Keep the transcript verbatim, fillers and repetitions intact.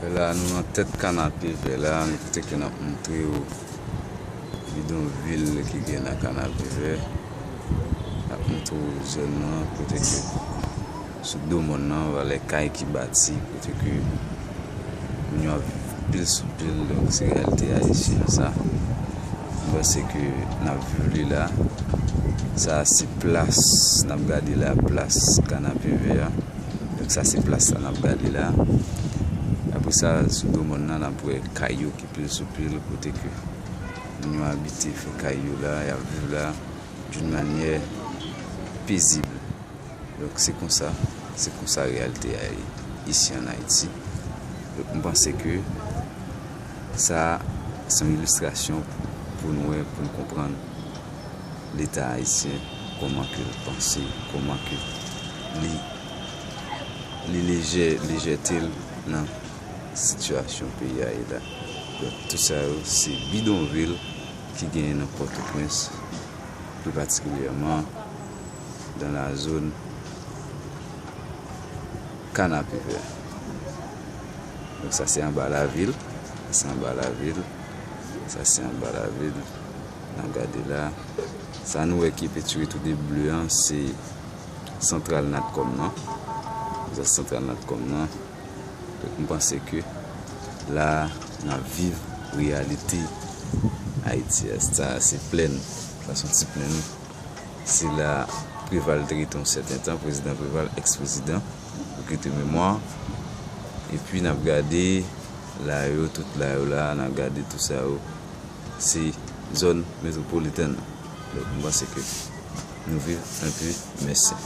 La, nou nan tèt Kanapevè la, kote ke n ap montre w bidonvil ki gen nan Kanapevè. N ap montre w zòn nan, kote ke sou do mòn nan, valè kay ki bati, kote ke moun yo ap viv pil sou pil, donk se reyalite ayisyen an sa. M panse ke n ap viv li la. Sa se plas, n ap gade la, plas Kanapevè a. Donk sa se plas la n ap gade la. Apre sa, sou do mòn nan, n ap wè kay yo ki pil sou pil, kote ke moun yo abite, fè kay yo la, y ap viv la d'une manière paisible. Donk se konsa, se konsa reyalite a ye isi an Ayiti. Donk m panse ke sa se yon ilistrasyon pou nou wè, pou nou konprann Leta ayisyen, kòman ke l panse, kòman ke li, li lejè, lejète l nan sitiyasyon peyi a ye la. Donk, tout sa yo, se bidonvil ki genyen nan Pòtoprens, pli patikilyèman dans la zone Kanapevè. Donk, sa se anba lavil, sa se anba lavil, sa se anba lavil. N ap gade la. Sa nou wè ki pentire tou de ble an, se santral Natcom nan. Sa se santral Natcom nan. Donk, m panse ke la, n ap viv reyalite Ayiti a. Sa se plèn. Sa se yon ti plèn. Se la Preval te rete yon sèten tan, prezidan Preval, èks-prezidan, pou kite memwa. Epi n ap gade la yo, tout la yo la, n ap gade tout sa yo. Se zòn metwopolitèn nan. Donk, m panse ke nou viv enpe, mèsi.